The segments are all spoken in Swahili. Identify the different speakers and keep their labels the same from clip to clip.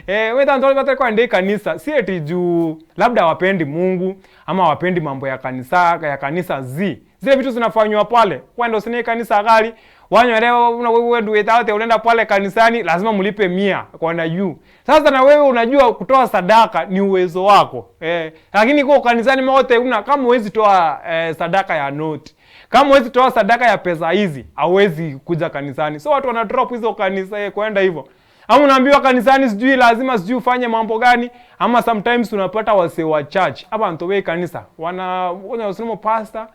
Speaker 1: Wewe ndio batari kwa ndei kanisa si eti juu labda wapendi Mungu ama wapendi mambo ya kanisa ya kanisa zi. Zile vitu zinafanywa pale. Kwa ndio sine kanisa gali wanyolewa una wewe ndio unaenda pale kanisani lazima mlipe 100 kwa na yu. Sasa na wewe unajua kutoa sadaka ni uwezo wako. Lakini kwa kanisani mwote una kama huwezi toa sadaka ya noti. Kama huwezi toa sadaka ya pesa hizi, hauwezi kuja kanisani. So watu wana drop hizo kanisa kwenda hivyo. Ama unaambiwa kanisani sijui lazima sijui ufanye mambo gani, ama sometimes unapata wase wa church ama ntowe kanisa wana wanasema pastor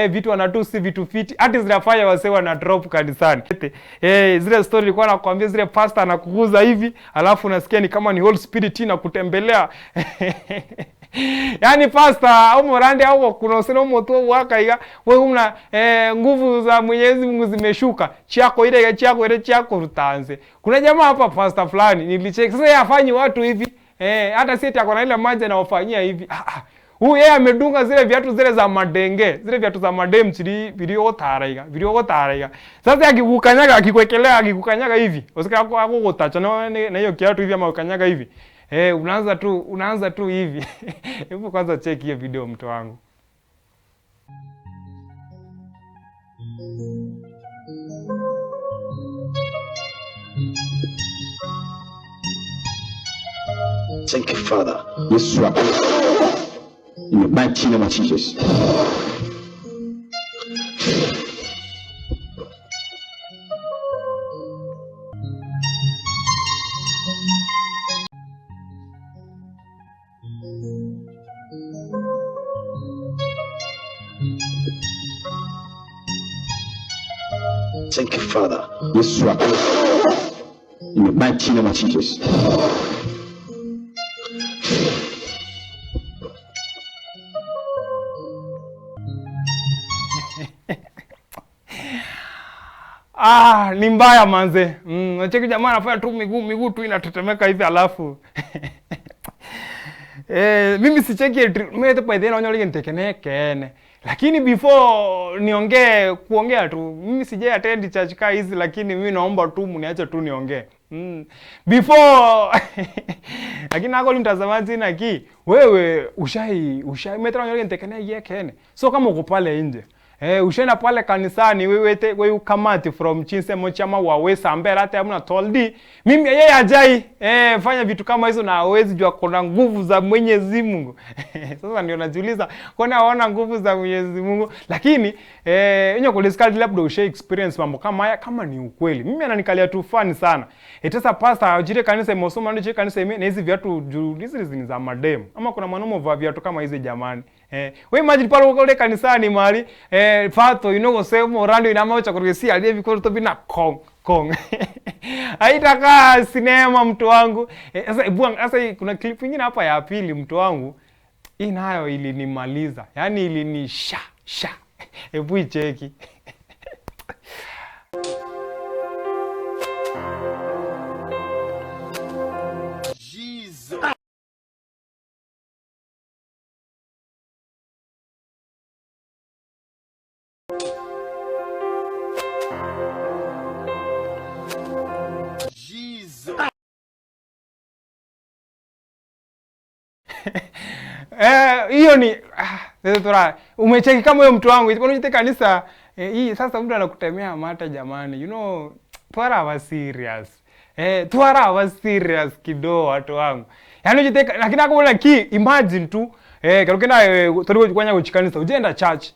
Speaker 1: vitu wanatusi vitu fiti hata zinafanya wase wana drop kanisani. Zile story nilikuwa nakwambia, zile pastor anakuguza hivi alafu unasikia ni kama ni Holy Spirit inakutembelea. Yaani pastor au morande au kuna usema moto waka iga wewe una nguvu za Mwenyezi Mungu zimeshuka chako ile chako ile chako rutanze. Kuna jamaa hapa pastor fulani nilicheck sasa yeye afanyi watu hivi hata si eti akona ile maji anawafanyia hivi. Huyu yeye amedunga zile viatu zile za madenge, zile viatu za madem chili viliotaraiga, viliotaraiga. Sasa akikukanyaga akikuwekelea akikukanyaga hivi, usika ako kutacha na hiyo kiatu hivi ama ukanyaga hivi. Unaanza tu hivi. Hebu kwanza check hiyo video mtu wangu.
Speaker 2: Thank you, Father. Yes, in the mighty name of Jesus. Thank you, Father. Yes, in the mighty name of Jesus.
Speaker 1: Ni mbaya manze. Nacheki jamaa anafanya tu miguu tu inatetemeka hivi alafu. Mimi sicheki mimi tu by then naona ile nitekeneke. Lakini before niongee kuongea tu, mimi sijai attend church ka hizi lakini mimi naomba tu mniache tu niongee. Before lakini nako mtazamaji na ki wewe ushai mimi tena naona nitekeneke kene. So kama uko pale nje ushaenda pale kanisani wewe wewe ukamati from chinse mochama wawe sambera hata hamna toldi mimi yeye ajai fanya vitu kama hizo na hawezi jua kuna nguvu za Mwenyezi Mungu. Sasa ndio najiuliza kwani haona nguvu za Mwenyezi Mungu? Lakini inyo kulisikali labda ushe experience mambo kama haya kama ni ukweli. Mimi ananikalia tu fani sana. Sasa pastor ajire kanisa imosoma ndio kanisa ime na hizi viatu hizi ni za madem. Ama kuna mwanaume vaa viatu kama hizi jamani. We imagine pale uko kanisani mali fato inogo semo rando inamacha kurusia aliye vikoro to bina kong kong. Haitakaa sinema mtu wangu. Sasa kuna clip nyingine hapa ya pili mtu wangu. Hii nayo ilinimaliza. Yaani ilinisha sha. Hebu icheki.
Speaker 2: Jesus.
Speaker 1: Hiyo ni umecheki kama huyo mtu wangu unajite kanisa hii sasa mtu anakutemea mata jamani, you know twara wa serious twara wa serious kidogo watu wangu, yani unajite lakini hakuna ki imagine tu kalukenda tuliko kwanya kuchikanisa ujenda church.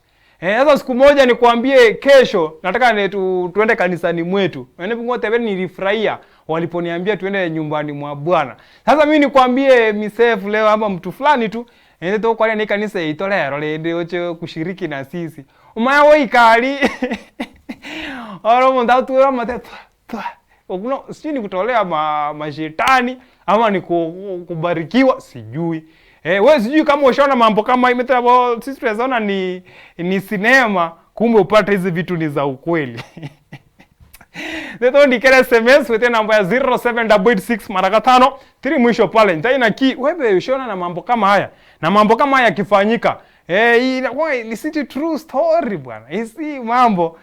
Speaker 1: Sasa siku moja nikwambie kesho nataka tuende kanisani mwetu. Yaani ngote wewe nilifurahia waliponiambia tuende nyumbani mwa Bwana. Sasa mimi nikwambie misefu leo ama mtu fulani tu ende to kwa ni kanisa itolero lende oche kushiriki na sisi. Umaya wo ikali. Oro mundu tu mate tu. Okuno sijui ni kutolea mashetani ama ni kubarikiwa sijui. Wewe sijui kama ushaona mambo kama hii mimi sisi tunaona ni sinema, kumbe upate hizi vitu ni za ukweli. Zeto ndikere SMS wete namba ya 07886 mara 5 3 mwisho pale. Nitaina ki wewe ushaona na mambo kama haya. Na mambo kama haya yakifanyika, ni si true story bwana. Hii mambo